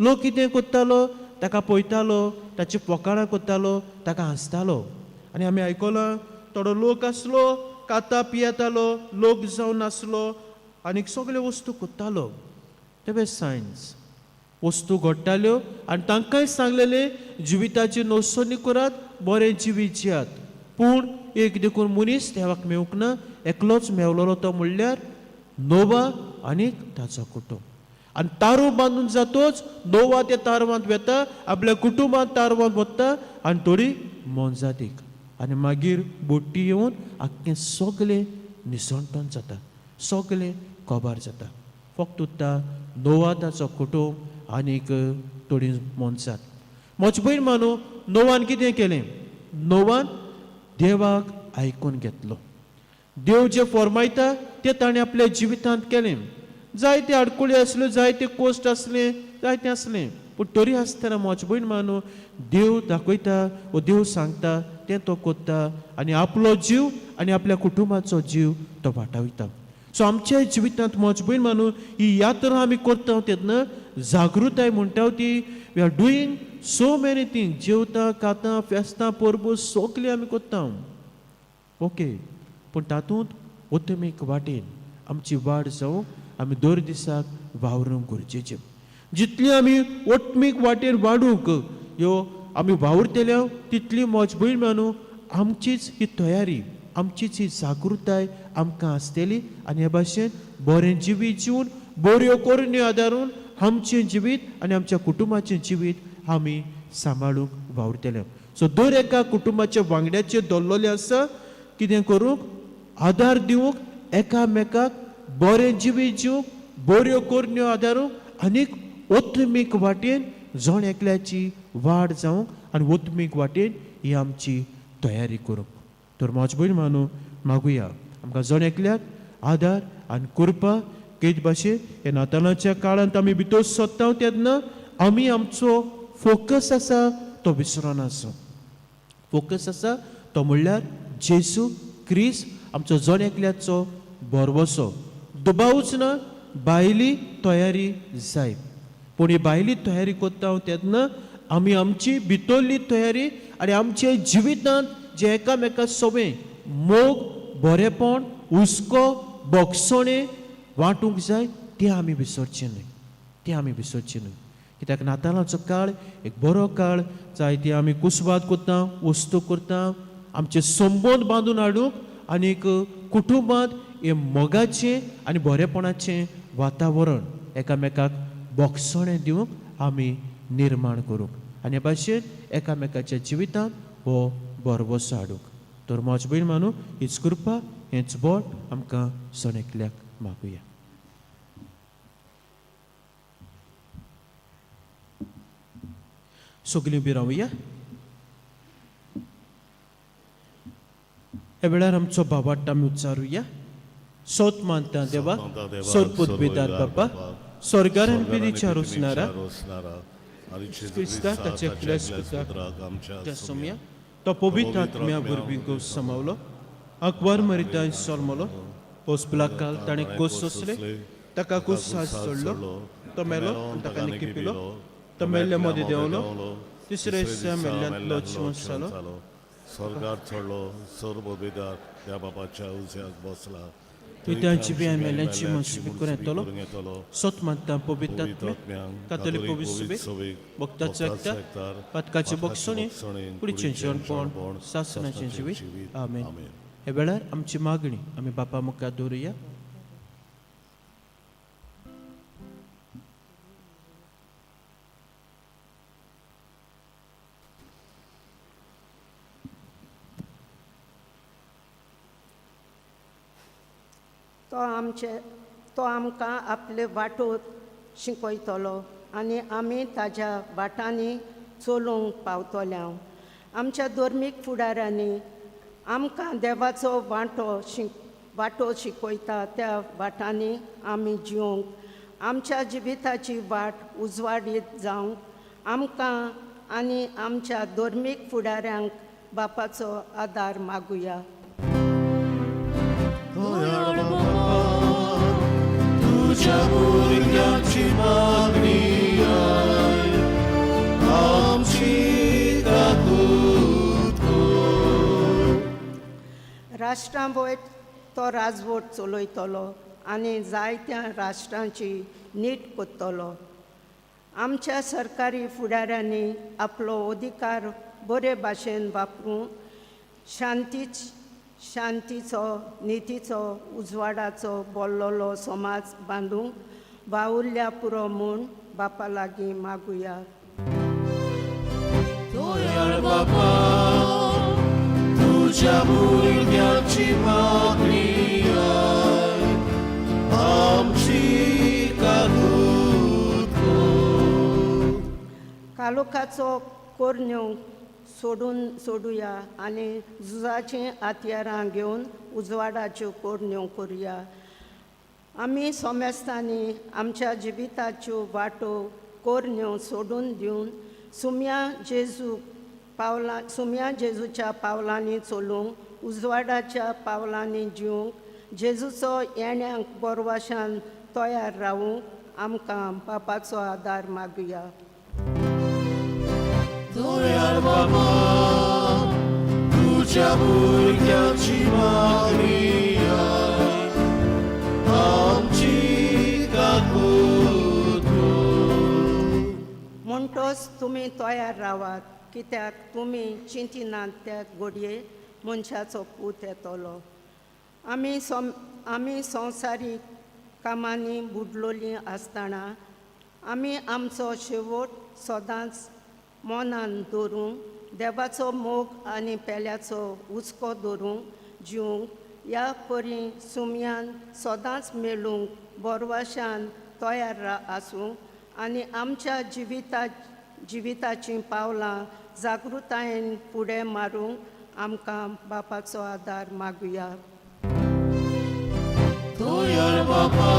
लोक कितें करतालो, ताका पळयतालो, ताची फकाणां करतालो, ताका हांसतालो. आनी आमी आयकलां थोडो लोक आसलो काता पियेतालो, लोक जावन आसलो आनी सगल्यो वस्तू करतालो. ते सायन्स वस्तू घडटाल्यो आनी तांकांय सांगलेलें जिविताची नोसणी करात, बरें जिवीत जियात. पूण एक देखून मनीस देवाक मेवूंक ना, एकलोच मेवलेलो तो म्हणल्यार नोवा आनी ताचो कुटुंब. आनी तारू बांदून जातोच नोवा त्या तारवांत वेता, आपल्या कुटुंबांत तारवांत वता आनी थोडी मोनजातीक, आनी मागीर बोटी येवन आख्खें सगलें निसणटन जाता, सगलें कबार जाता. फक्त उरता नोवा, ताचो कुटुंब आनीक थोडी मोनजात. म्हज भयण मानू, नोवान कितें केलें? नोवान देवाक आयकून घेतलो. देव जें फॉर्मायता तें ताणें आपल्या जिवितांत केलें. जायते आडकुळी आसल्यो, जायते कोश्ट आसले, जायते आसलें, पूण तरी आसतना म्हज भयण मानू देव दाखयता वो देव सांगता तें तो करता आनी आपलो जीव आनी आपल्या कुटुंबाचो जीव तो वाटावता. सो आमच्या जिवितांत म्हज भयण मानू ही यात्रा आमी करता तेन्ना जागृताय म्हणटा ती we are doing so many thing, जेवता, खाता, फेस्तां, परबो सगळीं आमी करता, ओके, पूण तातूंत उत्तमीक वाटेन आमची वाड जावंक आमी दर दिसाक वावरूंक गरजेचें. जितली आमी ओटमीक वाटेन वाडूंक ह्यो आमी वावुरतले तितली म्हज भयण मानू आमचीच ही तयारी, आमचीच ही जागृताय आमकां आसतली आनी हे भाशेन बरें जिवीत जिवन बऱ्यो करण्यो आदारून आमचें जिवीत आनी आमच्या कुटुंबाचें जिवीत आमी सांबाळूंक वावुरतले. सो दर एका कुटुंबाच्या वांगड्याचेर दवरलेलें आसा कितें करूंक, आदार दिवंक, एकामेकाक बरें जिवीत जिवंक, बऱ्यो करण्यो आदारूंक आनीक ओत्मीक वाटेन जण एकल्याची वाड जावंक आनी ओत्मीक वाटेन ही आमची तयारी करूंक. तर म्हज भयण मानू मागुया आमकां जण एकल्याक आदार आनी कृपा केच भाशेन ह्या नातालाच्या काळांत आमी भितर सोदता तेन्ना आमी आमचो फोकस आसा तो विसरोन आसा. फोकस आसा तो म्हणल्यार जेजू क्रिस्त आमचो जण एकल्याचो भरवसो. दुबावूच ना भायली तयारी जाय, पूण ही भायली तयारी करता तेन्ना आमी आमची भितरली तयारी आनी आमच्या जिवितांत जे एकामेका सवें मोग, बरेपण, हुस्को, बोगसणें वांटूंक जाय तें आमी विसरचें न्हय, तें आमी विसरचें न्हय. कित्याक नातालाचो काळ एक बरो काळ, जायते आमी कुसवाद करता, वस्तू करता, आमचे संबंद बांदून हाडूंक आनीक कुटुंबांत हें मोगाचें आनी बरेपणाचें वातावरण एकामेकाक बोगसणें दिवंक आमी निर्माण करूंक आनी हे भाशेन एकामेकाच्या जिवितांत हो भरवसो हाडूंक. तर म्हज भयण मानू हीच कृपा, हेंच बोट आमकां सण एकल्याक मागुया. सगळीं उबी रावया. ह्या वेळार आमचो भावार्थ आमी उच्चारुया. सोत मानता देवा, सोरपुत बिदार बापा, स्वर्गार आनी पिरीच्या रोसणारा क्रिस्ता ताच्या एकल्याच पुताक त्या सोम्या तो पवित्र आत्म्या वरवीं समावलो, आंकवार मरितान सोलमलो, पोसपला काल ताणें कोस सोंसले, ताका कोस साज सोडलो, तो मेलो आनी ताका निकी पिलो, तो मेल्ल्या मदें देंवलो, तिसऱ्या दिसा मेल्ल्यांतलो जिवंत जालो, स्वर्गार चडलो, सर्व बिदार त्या बापाच्या उजव्याक बसला, थंय तांची बी मेल्यांची मनसुबी करून येतलो. सोत मानता पवित्र आत्म्याक, कातोलीक पवित्र सभेक, भक्ताचो एकचार, पातकाचे बक्षणी, कुडीचें जेवणपण, सासणाचें जिवीत. आमेन. हे वेळार आमची मागणी आमी बापा मुखार दवरुया. तो आमकां आपले वाटो शिकयतलो आनी आमी ताज्या वाटांनी चलूंक पावतले. आमच्या धर्मीक फुडाऱ्यांनी आमकां देवाचो वांटो शिकयता त्या वाटांनी आमी जिवंक, आमच्या जिविताची वाट उजवाडीत जावंक आमकां आनी आमच्या धर्मीक फुडाऱ्यांक बापाचो आदार मागुया. दयाळ बापा, तुज्या भुरग्याची मागणी आयक. राष्ट्रां वयर तो राजवट चलयतलो आनी जायत्या राष्ट्रांची नीट कोत्तलो. आमच्या सरकारी फुडाऱ्यांनी आपलो अधिकार बरे भाशेन वापरून शांतीचो नितीचो उजवाडाचो बोल्लोलो समाज बांदूंक वावुरल्या पुरो म्हूण बापा लागीं मागुया. दयाळ बाबा, तुझ्या भुरग्यांची मागणी आय, आमची काकूत कर. कालोखाचो कोरन्यो सोडुया आनी झुजाचीं हत्यारां घेवन उजवाडाच्यो कोरन्यो करुया. आमी सोमेस्तांनी आमच्या जिविताच्यो वाटो कोरन्यो सोडून दिवन सुम्या जेजूच्या पावलांनी चलूंक, उजवाडाच्या पावलांनी जिवंक, जेजूचो येण्याक बोरवाशान तयार रावूंक आमकां बापाचो आदार मागुया. दयाळ बाबा, तुझ्या भुरग्यांची मागणी आय, आमची काकूत कर. म्हणटोच तुमी तयार रावात, कित्याक तुमी चिंतिनात त्या घडये मनशाचो पूत येतलो. आमी संवसारीक कामांनी बुडलोलीं आसतना आमी आमचो शेवट सदांच मनान दवरूंक, देवाचो मोग आनी पेल्याचो हुस्को दवरूंक जिवंक, ह्या परी सुमयान सदांच मेळूंक बोरवाशान तयार आसूंक आनी आमच्या जिविताचीं पावलां जागृतायेन फुडें मारूंक आमकां बापाचो आदार मागुया. दयाळ बाबा,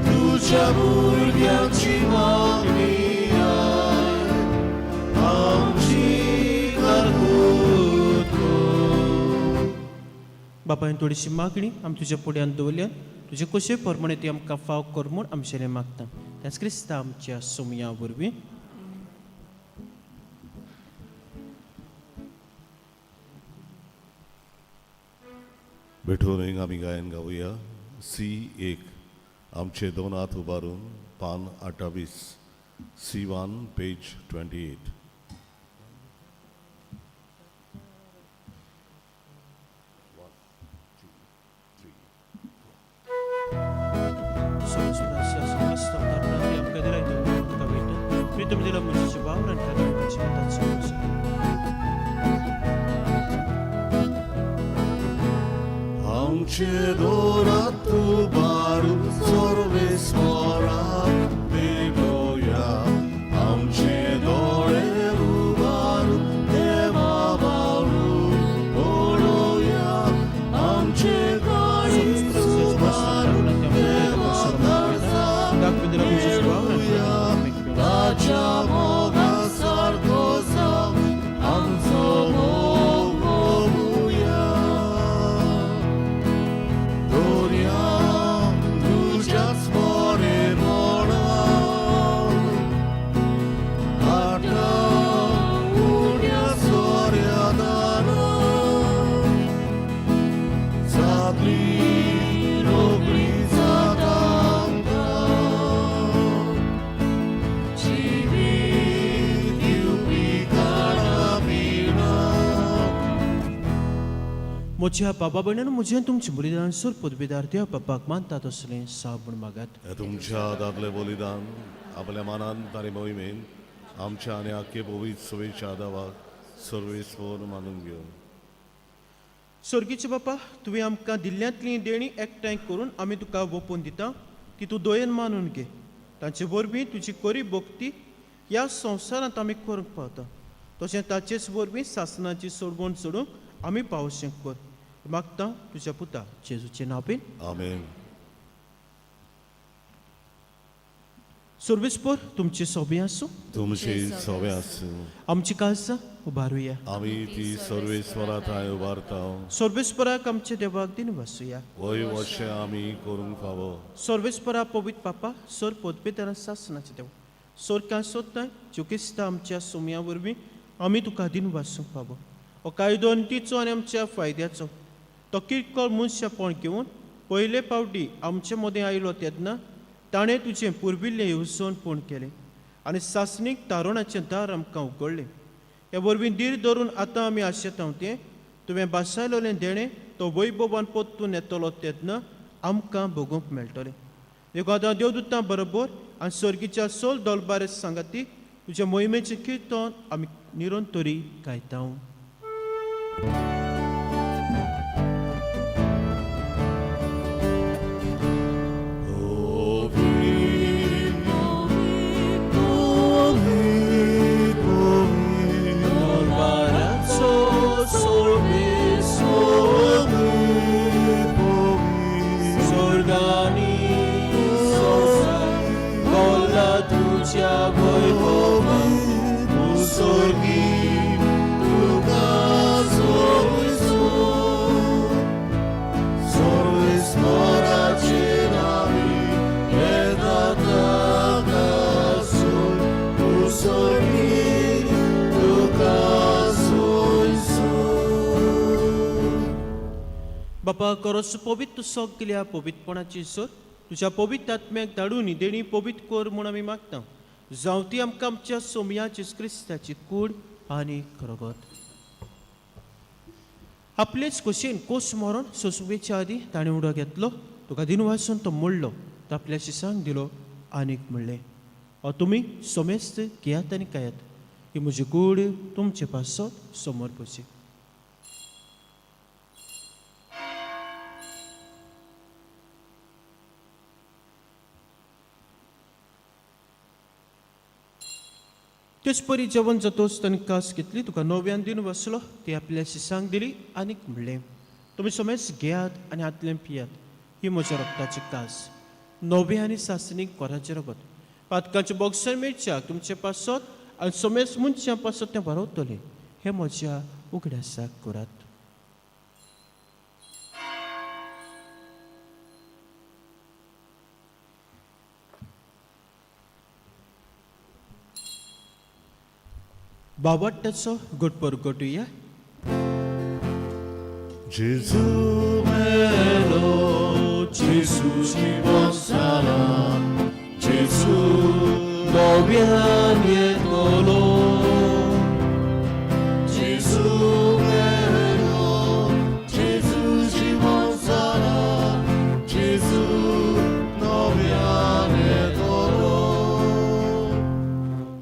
तुझ्या भुरग्यांची मागणी आय, आमची काकूत कर. बापायन थोडीशी मागणी आमी तुज्या फुड्यान दवरल्या, तुजे कशे प्रमाणे ती आमकां फाव कर म्हूण आमचें मागता, त्याच क्रिस्ता आमच्या सोमया वरवीं. भेटून आमी गायन गावया सी 1, आमचे दोन हात उबारून, पान 28, सी 1 पेज 28. Pritom dila mo si Bawran kada si Matatsusa. आमचे दोरात उबारून सर्वेस्वराक मेळोया, आमचे दोळे उबारून देवा बावरून पळोवया, आमचे काळीज उबारून देवा काळजाक मेळुया, ताच्या मोगा सारको जावन आमचो मोग मोगुया. दर्या तुज्याच बरेपणान आतां उण्या सोऱ्या दारान जातली रोखडी जाता आमकां जिवीत दिवपी खाणां पिणां. म्हज्या बाबा भयणान म्हजें तुमचें बलिदान सोर पदवीदार देव बापाक मानतात असलें साव म्हूण मागात. हे तुमच्या दादले बलिदान आपल्या मनान आनी मोहिमेन आमच्या आनी आख्खे पवित्र सवेच्या आदावाक सर्वेस्वर मानून घेवन. स्वर्गीचे बापा, तुवें आमकां दिल्ल्यांतलीं देणीं एकठांय करून आमी तुका वोपून दिता ती तूं दोयेन मानून घे. तांचे वरवीं तुजी कोरी भक्ती ह्या संवसारांत आमी करूंक पावता, तशें ताचेच वरवीं सासनाची सोडवण सोडूंक आमी पावशें कर. मागता तुज्या पुता जेजूचे नांवान. आमेन. सर्वेस्पर तुमचे सोबे आसूं. तुमचे सवे आसूं. आमची काळजां उबारुया. आमी ती सर्वेस्वरा थांय उबारता. सर्वेस्पराक आमच्या देवाक दिन वासुया. वय वशें आमी करूंक फावो. सर्वेस्परा पवित्र पापा सर पदवेदारा सासनाचे देव सोरक्या सोदताय ज्यो क्रिस्ता आमच्या सोमया वरवीं आमी तुका दिन वासूंक फावो. हो कायदो नितीचो आनी आमच्या फायद्याचो. तो किरकोळ मनशापण घेवन पयले पावटी आमचे मदें आयलो तेन्ना ताणें तुजें पुर्विल्लें येवजण पूर्ण केलें आनी सासणीक तारुणाचें दार आमकां उगडलें. हे वरवीं धीर धरून आतां आमी आशेता तें तुवें भासायलोलें देणें तो वैभवान परतून येतलो तेन्ना आमकां भोगूंक मेळटलें. देखून आतां देवदूतां बरोबर आनी सर्गीच्या सोल दोलबारे सांगाती तुज्या मोहिमेचें किर्तन आमी निरंतरी गायता. बापा करोस पवित्र सगल्या पवित्रपणाची सर तुज्या पवित्र आत्म्याक धाडून देणी पवित्र कर म्हूण आमी मागता. जावं ती आमकां आमच्या सोमया जेजू क्रिस्ताची कूड आनी रगत. आपलेच खोशयेन कोस मरोन सोसुवेच्या आदीं ताणें उडो घेतलो, तुका दिन वासून तो मोडलो, तो आपल्या शिसांक दिलो आनीक म्हणलें, हो तुमी सोमेस्त घेयात आनी खायात, ही म्हजी कूड तुमचे पासत समर्पची. तेच परी जेवण जातोच ताणें कास घेतली, तुका नव्यान दिन बसलो, ती आपल्या शिसांक दिली आनीक म्हणलें, तुमी समेज घेयात आनी हातलें पियात, ही म्हज्या रक्ताची कास, नवे आनी सासणीक कोराचें रगत, पातकाचें बोगसण मेळच्याक तुमचे पासत आनी समेज मनशां पासत तें बरोवतलें, हें म्हज्या उगडासाक करात. बाबट्टाचो गुटपर गोटुया. Gesù melo, Gesù ci possana, Gesù नव्यान येतलो. Gesù melo, Gesù ci possana, Gesù novian येतलो.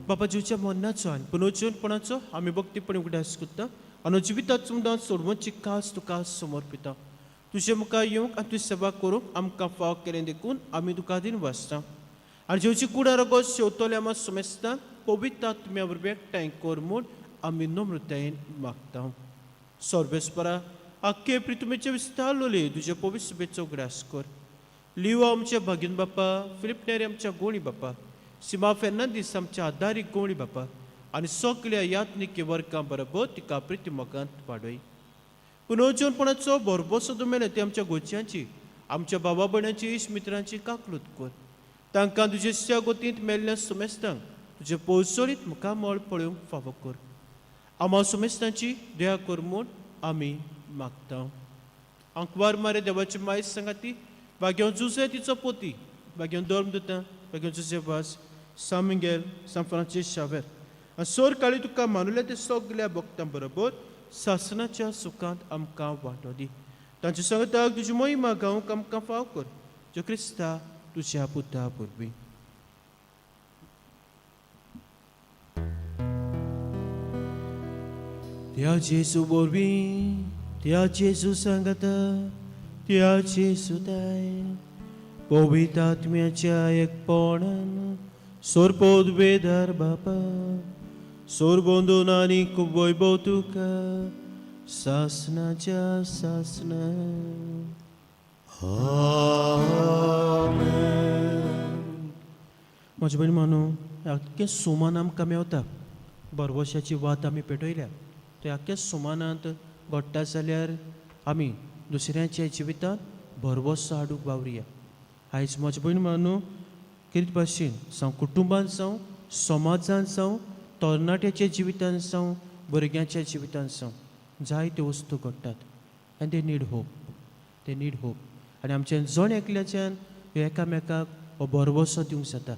बाबा जीवच्या मरणाचो आनी पुनर्जीवनपणाचो आमी भक्तीपणी उगडास करता आनी जिविताचो मुदां सोडवची कास तुका समर्पिता. तुजे मुखार येवंक आनी तुजी सेवा करूंक आमकां फाव केलें देखून आमी तुका दिन वाचता आनी जेवची कुडा रगत शेवतले आमा समेस्तांक पवित्र आत्म्या वरवीं एकठांय कर म्हूण आमी नम्रतायेन मागता. सर्वेस्परा आख्खे प्रितुमेचे विस्तारलोले तुजे पवित्र सभेचो उगडास कर. लियो आमच्या भागीन बापा, फिलीप नेरी आमच्या गोणी बापा, सीमा फेर्नांदीस आमच्या आदारीक गोणी बापा आनी सगल्या यात्निकी वर्गां बरोबर तिका प्रिती मोगांत वाडय. पुनर्जीवनपणाचो भरभोसो मेले ते आमच्या गोच्याची, आमच्या बाबा भयणाची, इश्ट मित्रांची काकलूत कर. तांकां तुजे गोतींत मेल्ल्या सुमेस्तांक तुजे पोवसोळीत मुखामळ पळोवंक फावो कर. आमा सुमेस्तांची दया कर म्हूण आमी मागता. आंकवार मारे देवाची मायस सांगाती बाग्यो जुजे तिचो पोती, बाग्यो धर्म दिता, बाग्यो जुजे वास, सान मिगेल, सान फ्रांसीस शावेर आनी सोर काळी तुका मानुल्या ते सगल्या भक्तां बरोबर सासणाच्या सुखांत आमकां वांटो दी. तांचे सांगताक तुजी मोहिमा गावंक आमकां फाव कर, जो क्रिस्ता तुज्या पुता वरवीं. त्या जेजू वरवीं, त्या जेजू सांगता, त्या जेजू ताय पवित्र आत्म्याच्या एकपणान सोरपोद वेदार बापा सोरबंदून आनी वैभव तुका सासणाच्या सासणा. आमेन. म्हजे भयण मानू, आख्खें सुमान आमकां मेवता. बरवशाची वात आमी पेटयल्या ते आख्ख्या सुमानांत घडटा जाल्यार आमी दुसऱ्यांच्या जिवितांत भरवसो हाडूंक वावरुया. आयज म्हजे भयण मानू, कितें भाशेन जावं कुटुंबान जावं, समाजान जावं, तरणाट्याच्या जिवितान जावं, भुरग्यांच्या जिवितान जावं, जायत्यो वस्तू घडटात and they need hope, they need hope. आनी आमच्या जण एकल्याच्यान ह्यो एकामेकाक हो भरवसो दिवंक जाता.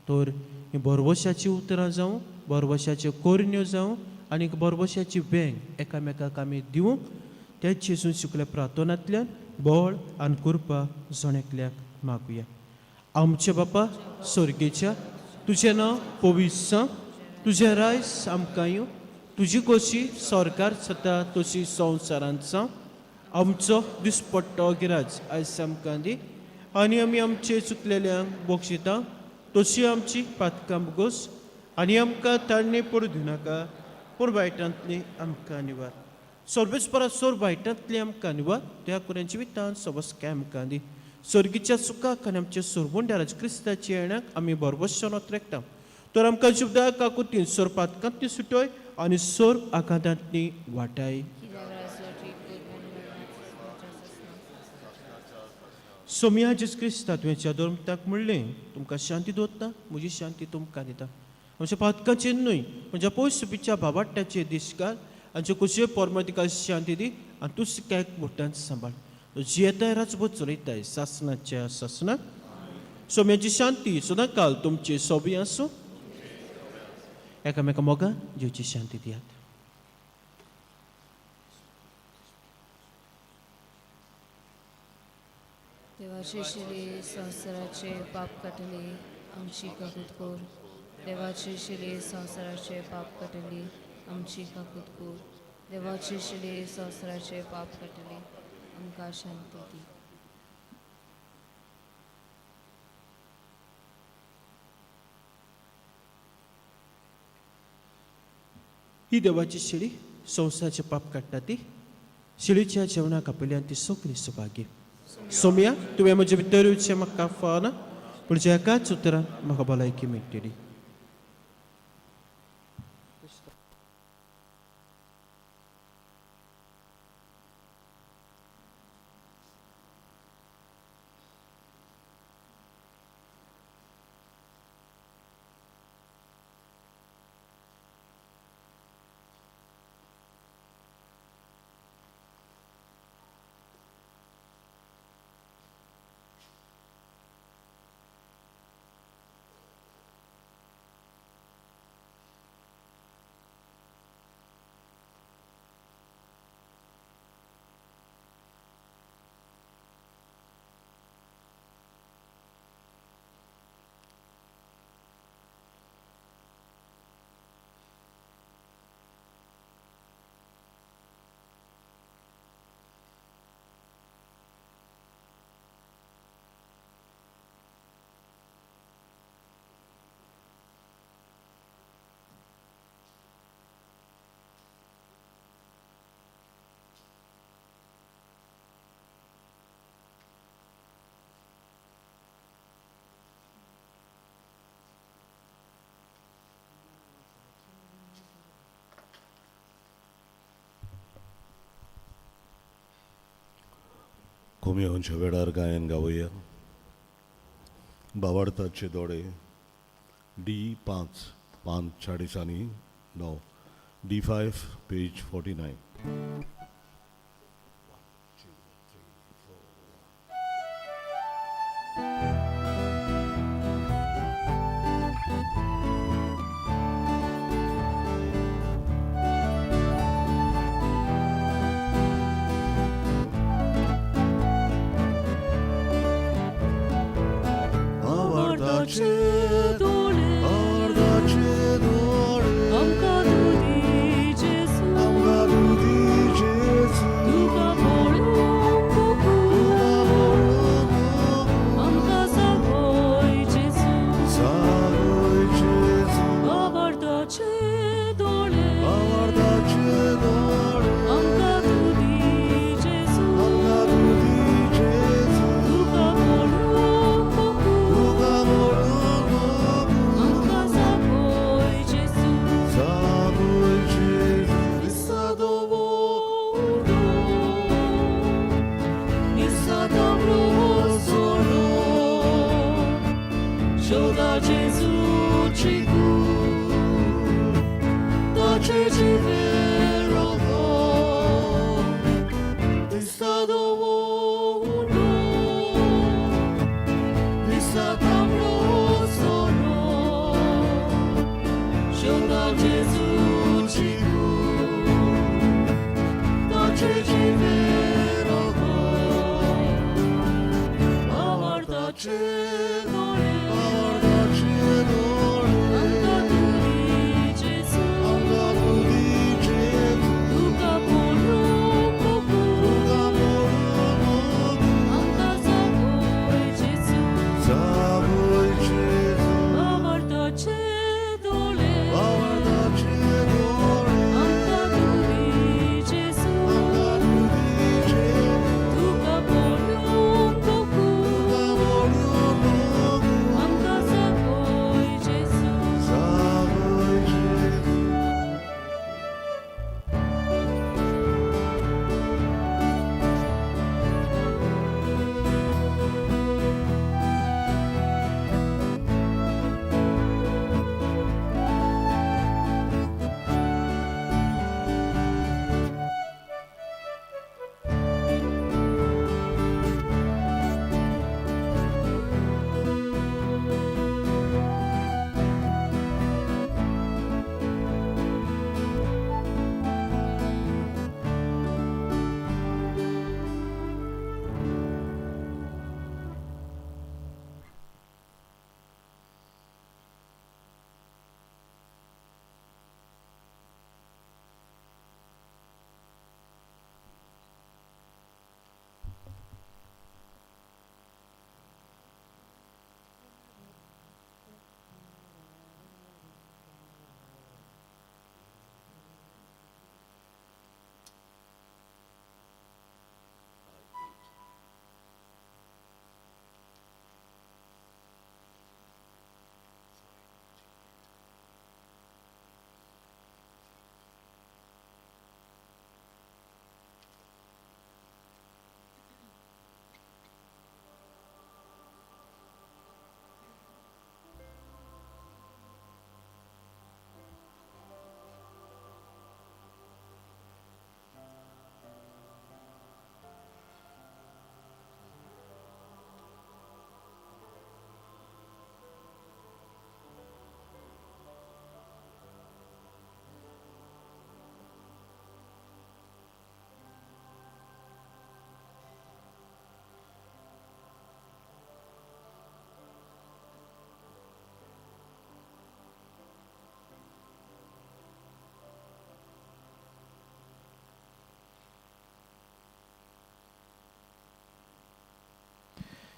तर ही भरवशाची उतरां जावं, भरवशाच्यो कोरण्यो जावं आनी भरवशाची वेंग एकामेकाक आमी दिवंक तेच जेजून शिकल्या प्रार्थनांतल्यान बळ आनी कृपा जण एकल्याक मागुया. आमचे बापा स्वर्गेच्या, तुजें नांव पवित्र जावं, तुजें रायस आमकां येवं, तुजी कशी सरकार जाता तशी संवसारांत जावं. आमचो दिसपट्टो गिराज आयज आमकां दी आनी आमी आमचे चुकलेल्यांक बक्षिता तशी आमची पातकां बोगोस आनी आमकां ताळणे पडूं दिनाका, पूण वायटांतली आमकां निवार. सर्वेस्परा सोर वायटांतली आमकां निवार, त्या कुऱ्यान जिवितान सबस्काय आमकां दी. सर्गीच्या सुखाक आनी आमच्या सोरबुंड्याराज क्रिस्ताच्या येण्याक आमी भरवशान ओतरेकता. तर आमकां जिवदा काकुतीन सोर पातकांतली सुटोय आनी सोर आघातांतली वाटाय. सोमया जेजू क्रिस्ता तुवें धर्मताक म्हणलें, तुमकां शांती दवरता, म्हजी शांती तुमकां दिता. आमच्या पातकाचेर न्हय म्हज्या पयस भावाट्याचे दिसकार आमचे कुशे परमतिका शांती दी आनी तूं कांय मोट्यान सांबाळ. जियेताय राजभर चलयताय सासनाच्या सासनाक. सोम्याची शांती सदां काल तुमचे सोबी आसूं. एकामेका मोगान जिवची शांती दियात. देवाचे शिले संवसाराचे पाप काडटले आमची काकूत कर. देवाचे शिले संवसाराचे पाप काडटले आमची काकूत कर. देवाचे शिले संवसाराचे पाप काडटले आमकां शांती दी. ही देवाची शेळी संवसाराचे पाप काडटा ती शेळीच्या जेवणाक आपल्यान ती सगळी सभागी. सोमया तुवें म्हजे भितर येवचें म्हाका फावना, पूण ज्या एकाच उतरान म्हाका भलायकी मेळटली. कोमियोंच्या वेळार गायन गावया. बावाडताचे दोडे डी 5 5 40 9 D5 page 49. आवडताचे दोळे आवडताचे दोळे आमकां तूं दी जेजू, आमकां तूं दी जेजू, तुका पळोवंक तुका पळोवंक आमकां सागय जेजू, सागय जेजू. आवडताचे दोळे आवडताचे दोळे आमकां तूं दी जेजू, आमकां तूं दी जेजू, तुका पळोवंक तुका पळोवंक आमकां सागय जेजू. सागय जेजू. Missa dovuto, missa d'Ambrosolo, Gioda Gesù ci fu, da ci vero 想到耶稣基督，ताचे जिवे रगत, भावार्थाचे दोळे, भावार्थाचे दोळे, आमकां तूं दी जेजू, आमकां तूं दी जेजू, तुका पळोवंक मोगू, तुका पळोवंक मोगू, आमकां जागय जेजू, जागय जेजू, भावार्थाचे दोळे, भावार्थाचे दोळे, आमकां तूं दी जेजू, आमकां तूं दी जेजू, तुका पळोवंक मोगू, तुका पळोवंक मोगू, आमकां जागय जेजू. जागय जेजू.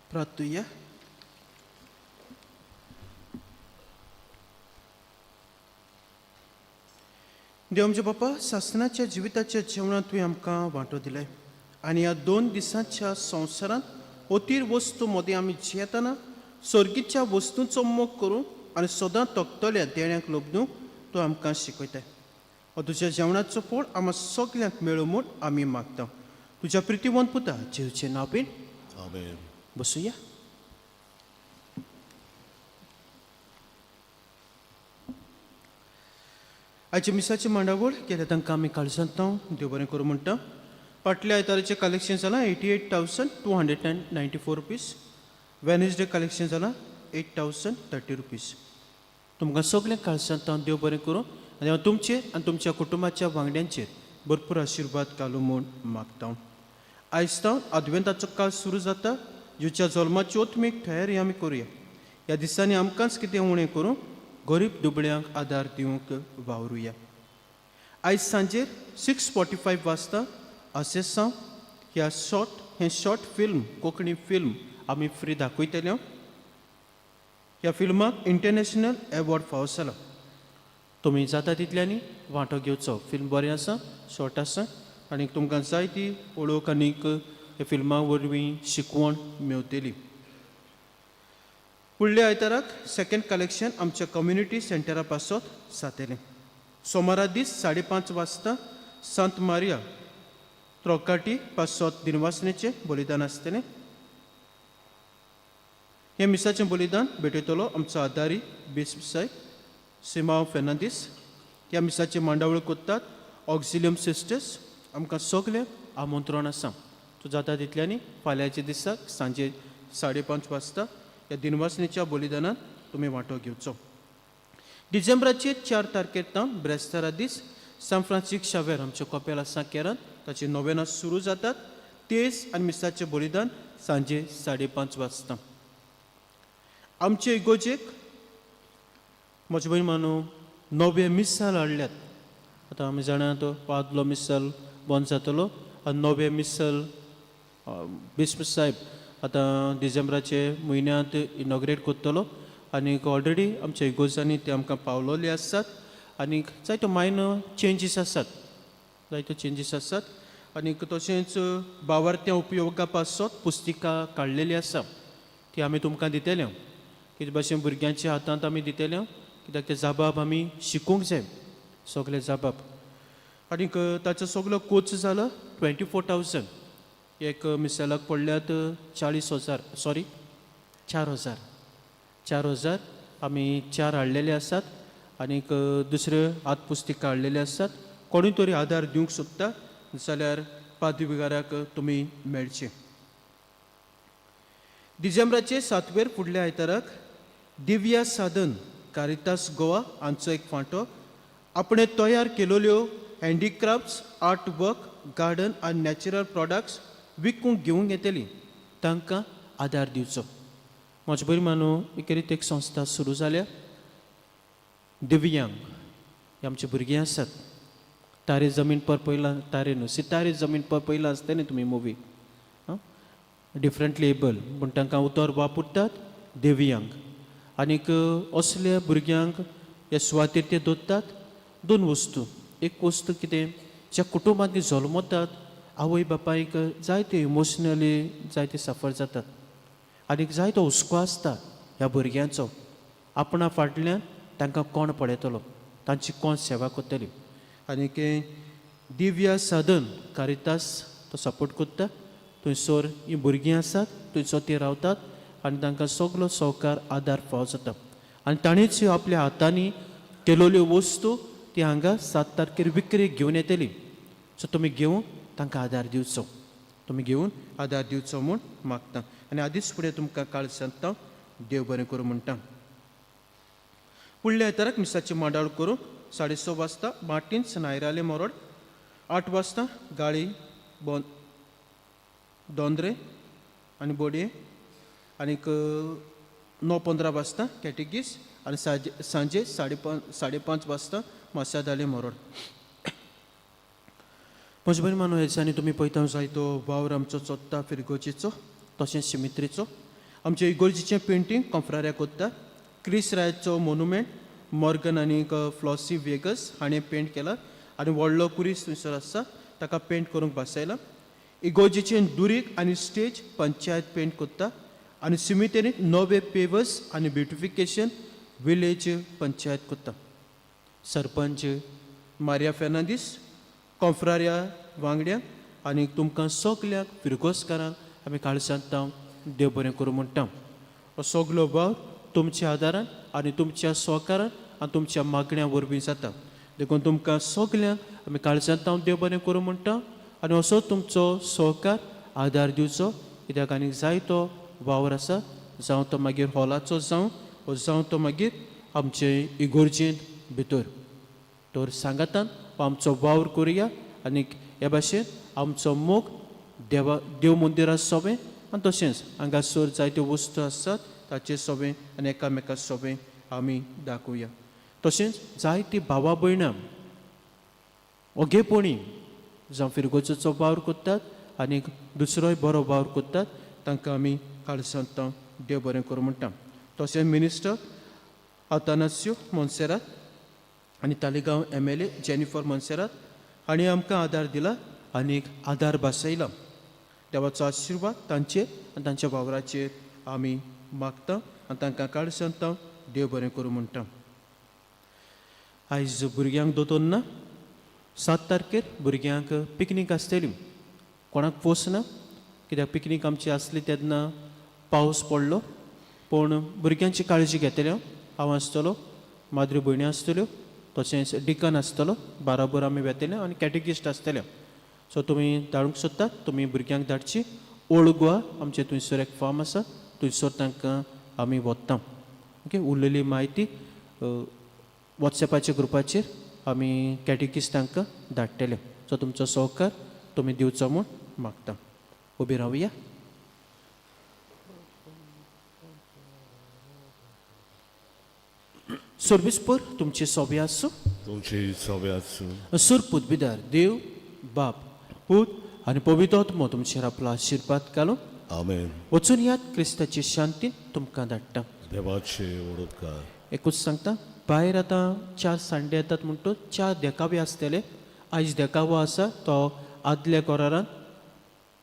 प्रार्थुया. देव आमच्या बापा, सासनाच्या जिविताच्या जेवणांत तुवें आमकां वांटो दिले आनी ह्या 2 दिसांच्या संवसारांत अतीर वस्तू मदीं आमी जियेतना सर्गीच्या वस्तूंचो मोग करूं आनी सदां तकतल्या देण्यांक लग्नूंक तूं आमकां शिकयताय. हो तुज्या जेवणाचो पोड आमकां सगल्यांक मेळूं म्हूण आमी मागता. तुज्या प्रितीवंत पुता जेवचें नांव बीन. आमेन. बसुया. आयच्या मिसाची मांडावळ केल्या तांकां आमी काळजांत देव बरें करूं म्हणटा. फाटल्या आयताराचें कलेक्शन जालां 88,294 रुपीज. वेनसडे कलेक्शन जालां 8,030 रुपीज. तुमकां सगळ्यांक काळजांत देव बरें करूं आनी हांव तुमचेर आनी तुमच्या कुटुंबाच्या वांगड्यांचेर भरपूर आशिर्वाद घालूं म्हूण मागता. आयज तावन आदवेंताचो काळ सुरू जाता, जेच्या जल्माची ओतमीक तयारी आमी करुया. ह्या दिसांनी आमकांच कितें उणें करूं गरीब दुबळ्यांक आदार दिवंक वावरुया. आयज सांजेर 6:45 वाजता असेसांव ह्या हें शॉर्ट फिल्म कोंकणी फिल्म आमी फ्री दाखयतले. ह्या फिल्माक इंटरनॅशनल एवॉर्ड फावो जाला. तुमी जाता तितल्यांनी वांटो घेवचो. फिल्म बरें आसा, शॉर्ट आसा आनी तुमकां जाय ती वळख आनीक ह्या फिल्मा वरवीं शिकवण मेवतली. फुडल्या आयताराक सेकंड कलेक्शन आमच्या कम्युनिटी सेंटरा पासत जातलें. सोमारा दीस 5:30 वाजता सांत मारिया त्रोकाटी पासत दिनवासनेचें बलिदान आसतलें. हें मिसाचें बलिदान भेटयतलो आमचो आदारी बिस्प साहेब सिमांव फेर्नांदीस. ह्या मिसाची मांडावळ कोत्तात ऑक्झिलियम सिस्टर्स. आमकां सगळें आमंत्रण आसा. सो जाता तितल्यांनी फाल्यांच्या दिसाक सांजे 5:30 वाजता ह्या दिनवासनेच्या बलिदानांत तुमी वांटो घेवचो. डिसेंबराचे 4 तारखेर तावन ब्रेस्तारा दीस सांत फ्रांसीस शावेर आमचे कपेल आसा केरन ताची नोवेनां सुरू जातात. तेस आनी मिसाचें बलिदान सांजे 5:30 वाजता. आमचे इगोजेक म्हजे भयण मानू नवे मिसाल हाडल्यात. आतां आमी जाणा तो पादलो मिसाल बंद जातलो आनी नवे मिसाल बिस्प साहेब आतां डिसेंबराचे म्हयन्यांत इनॉग्रेट करतलो आनीक ऑलरेडी आमच्या इगोजांनी ते आमकां पावलोले आसात आनीक जायत्यो मायनर चेंजीस आसात, जायत्यो चेंजीस आसात. आनीक तशेंच बावारत्या उपयोगा पासत पुस्तिका काडलेली आसा ती आमी तुमकां दितले. कितें भाशेन भुरग्यांच्या हातांत आमी दितले कित्याक ते जाबाब आमी शिकूंक जाय सगळे जाबाब. आनीक ताचो सगलो कोच जाला 24,000. एक मिसालाक पडल्यात 40,000, सॉरी 4,000, 4,000 आमी 4 हाडलेले आसात. आनीक दुसऱ्यो हात पुस्तिका हाडलेले आसात. कोणूय तरी आदार दिवंक सोदता जाल्यार पादविगाराक तुमी मेळचे. डिसेंबराचे 7वेर फुडल्या आयताराक दिव्या साधन कारितास गोवा हांचो एक फांटो आपणें तयार केलोल्यो हँडीक्राफ्ट्स, आर्ट वर्क, गार्डन आनी नॅचरल प्रॉडक्ट्स विकूंक घेवंक येतली. तांकां आदार दिवचो. म्हजे बरी मानू एक रीत एक संस्था सुरू जाल्या. दिव्यांग हे आमचे भुरगीं आसात. तारे जमीन पर पयला, तारे न्हू, सितारे जमीन पर पयला आसता न्ही तुमी मुवी, डिफरंटली एबल पूण तांकां उतर वापरतात दिव्यांग. आनीक असल्या भुरग्यांक ह्या सुवातेर ते दवरतात. 2 वस्तू, एक वस्तू कितें ज्या कुटुंबांत ती जल्मतात आवय बापायक जायते इमोशनली जायते सफर जातात आनीक जायतो हुस्को आसता ह्या भुरग्यांचो. आपणा फाटल्यान तांकां कोण पळयतलो, तांची कोण सेवा करतली. आनीक दिव्या साधन कारितास तो सपोर्ट करता. थंयसर हीं भुरगीं आसात थंयसर तीं रावतात आनी तांकां सगलो सहकार आदार फावो जाता. आनी ताणेच ह्यो आपल्या हातांनी केलोल्यो वस्तू ती हांगा 7 तारखेर विक्रेक घेवन येतली. सो तुमी घेवन तांकां आदार दिवचो, तुमी घेवन आदार दिवचो म्हूण मागता. आनी आदींच फुडें तुमकां काळ सांगता. देव बरें करूं म्हणटा. फुडल्या आयताराक मिसाची मांडावळ करूंक 6:30 वाजता मार्टिन्स नायराले मोरोड, 8 वाजता गाळी दोंद्रे आनी बोडये, आनीक 9:15 वाजता कॅटेगीस आनी सांजे 5:30 वाजता मासादाले मोरोड. म्हजे भयण मानू ह्या दिसांनी तुमी पळयता जायतो वावर आमचो चोत्ता फिरगोजीचो तशेंच शिमित्रीचो. आमचे इगोर्जीचें पेंटींग कोंफ्राऱ्या कोत्ता. क्रिस रायचो मोनुमेंट मॉर्गन आनीक फ्लॉसी वेगस हाणें पेंट केला आनी व्हडलो कुरीस थंयसर आसा ताका पेंट करूंक बसयला. इगोर्जीचें दुरीग आनी स्टेज पंचायत पेंट कोत्ता आनी सिमितेरींत नवे पेवर्स आनी ब्युटिफिकेशन विलेज पंचायत कोत्ता. सरपंच मारिया फेर्नांदीस कोंफ्राऱ्या वांगड्यांक आनी तुमकां सगल्यांक फिरगोजकारांक आमी काळजांत देव बरें करूं म्हणटा. हो सगलो वावर तुमच्या आदारान आनी तुमच्या सहकारान आनी तुमच्या मागण्या वरवीं जाता. देखून तुमकां सगल्यांक आमी काळजांत देव बरें करूं म्हणटा आनी असो तुमचो सहकार आदार दिवचो कित्याक आनीक जायतो वावर आसा, जावं तो मागीर हॉलाचो जावं वो जावं तो मागीर आमचे इगोर्जेंत भितर. तर सांगातान आमचो वावर करुया आनीक हे भाशेन आमचो मोग देवा देव मंदिरा सोबें आनी तशेंच हांगासर जायत्यो वस्तू आसात ताचे सोबें आनी एकामेका सोबें आमी दाखोवया. तशेंच जायतीं भावा भयणां ओगेपणी जावं फिरगोजोचो वावर करतात आनी दुसरोय बरो वावर करतात तांकां आमी काळजांत देव बरें करूं म्हणटा. तशेंच मिनिस्टर आतानास्यो मोन्सेरात आनी तालिगांव MLA Jennifer Monserrate हांणी आमकां आदार दिला आनी आदार भासयला. देवाचो आशिर्वाद तांचेर आनी तांच्या वावराचेर आमी मागता आनी तांकां काळजांत देव बरें करूं म्हणटा. आयज भुरग्यांक दोतोर ना. 7 तारखेर भुरग्यांक पिकनीक आसतली. कोणाक फोर्स ना कित्याक पिकनीक आमची आसली तेन्ना पावस पडलो, पूण भुरग्यांची काळजी घेतले. हांव आसतलो, माद्री भयणी आसतल्यो, तशेंच डिकन आसतलो, बाराबर आमी वेतले आनी कॅटेगिस्ट आसतले. सो तुमी धाडूंक सोदतात तुमी भुरग्यांक धाडची. ओल्ड गोवा आमचें थंयसर एक फार्म आसा थंयसर तांकां आमी वता. ओके, उरलेली म्हायती वॉट्सॅपाच्या ग्रुपाचेर आमी कॅटिकीस तांकां धाडटले. सो तुमचो सहकार तुमी दिवचो म्हूण मागता. उबी रावया. सर्वीसपूर तुमची सोबी आसूं. तुमची सवे आसूं. सूर पुतबिदार देव बाप पूत आनी पवित्र आत्मो तुमचेर आपलो आशिर्वाद घालूं. आमेन. वचून यात, क्रिस्ताची शांती तुमकां धाडटा. देवाचे ओडपकार. एकूच सांगता, भायर आतां 4 सांडे येतात म्हणटूच 4 देखावे आसतले. आयज देखावो आसा तो आदल्या कोरारान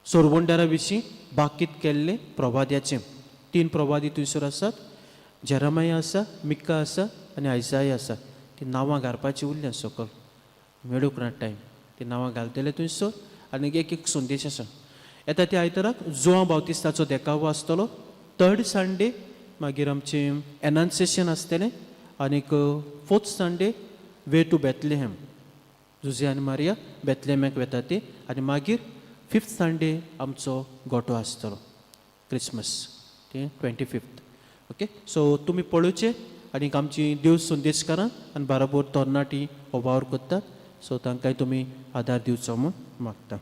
सोरवंडारा विशीं बाकीत केल्ले प्रवाद्याचे. 3 प्रवादी थंयसर आसात, जेरामाया आसा, मिक्का आसा आनी आयजाय आसा. ती नांवां घालपाची उरल्या सकल, मेळूंक ना टायम. ती नांवां घालतले थंयसर आनी एक एक संदेश आसा. येता त्या आयताराक जुआंव बावतिस्ताचो देखावो आसतलो. 3rd Sunday मागीर आमचें एनान्सिएशन आसतलें आनीक 4th Sunday way to Bethlehem, Jose आनी मारिया बेथलेहॅमाक वेता ती. आनी मागीर 5th Sunday आमचो गोटो आसतलो क्रिसमस, ते 25th. Okay, so तुमी पळोवचें आनी आमची देव संदेशकारां आनी बाराबोर तरणाटी हो वावर करतात, सो तांकांय तुमी आदार दिवचो म्हूण मागता.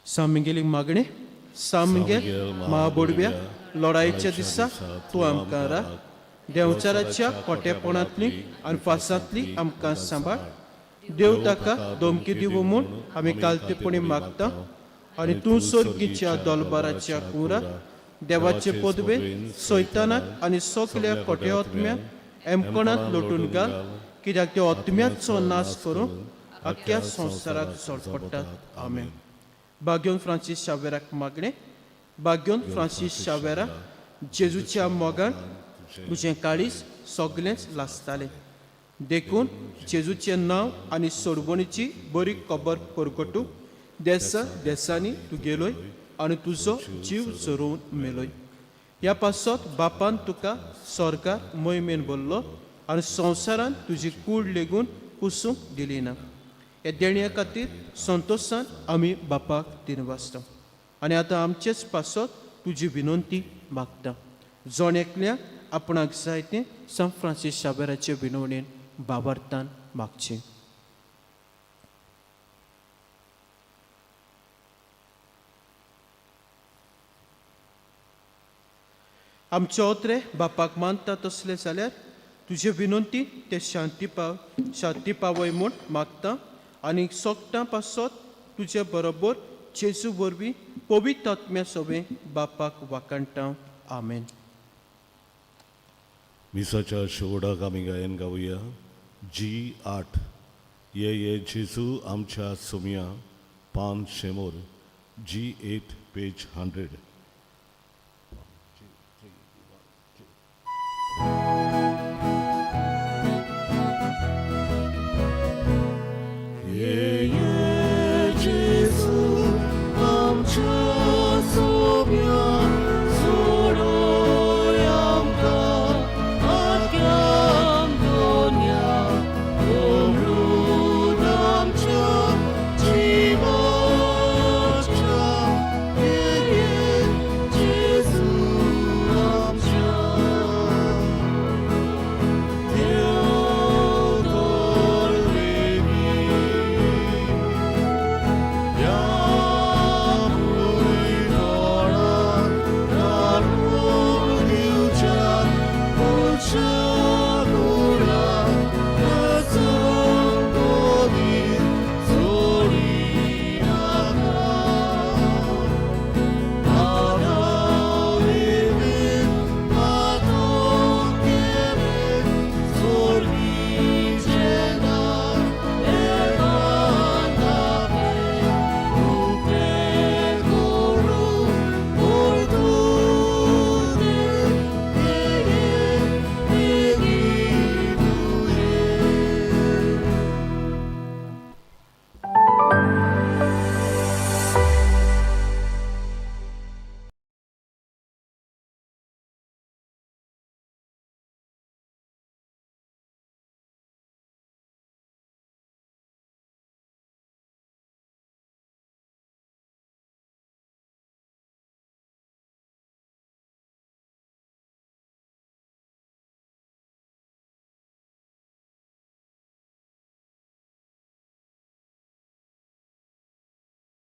सामगेली मागणें. सामगेल महाबोडव्या लढायेच्या दिसा तूं आमकां राख, देंवचाराच्या खोटेपणांतली आनी फासांतली आमकां सांबाळ. देव ताका धमकी दिवं म्हूण आमी कालतेपणी मागता आनी तूं सर्गीच्या दोलबाराच्या कुराक देवाचे पदवे सैतानाक आनी सगल्या खोटे आत्म्याक एमकोणांत लोटून घाल, कित्याक त्या आत्म्याचो नाश करूंक आख्ख्या संवसाराक सोडपडटात. आमेन. बाग्योन फ्रांसीस शावेराक मागणें. बाग्योन फ्रांसीस शावेरा, जेजूच्या मोगान तुजें काळीज सगलेंच लासतालें, देखून जेजूचें नांव आनी सोडवणीची बरी खबर परगटूंक देसा देसांनी तूं गेलोय आनी तुजो जीव झरोवन मेलोय. ह्या पासत बापान तुका स्वर्गार मोहिमेन भरलो आनी संवसारान तुजी कूड लेगून कुसूंक दिली ना. ह्या देण्या खातीर संतोशान आमी बापाक दिनवासता आनी आतां आमचेच पासत तुजी विनंती मागता. जण एकल्या आपणाक जाय तें सांत फ्रांसीस शावेराचे विनवणेन बाबार्थान मागचें. आमचे ओत्रे बापाक मानता तसले जाल्यार तुजे विनंती ते शांती पाव शांती पावय म्हूण मागता आनी सोगटां पासत तुजे बरोबर जेजू वरवीं पवित्र आत्म्या सोबें बापाक वाखाणटा. आमेन. मिसाच्या शेवटाक आमी गायन गावया जी 8 ये ये जेजू आमच्या सोमया, पान 100, जी 8 पेज 100.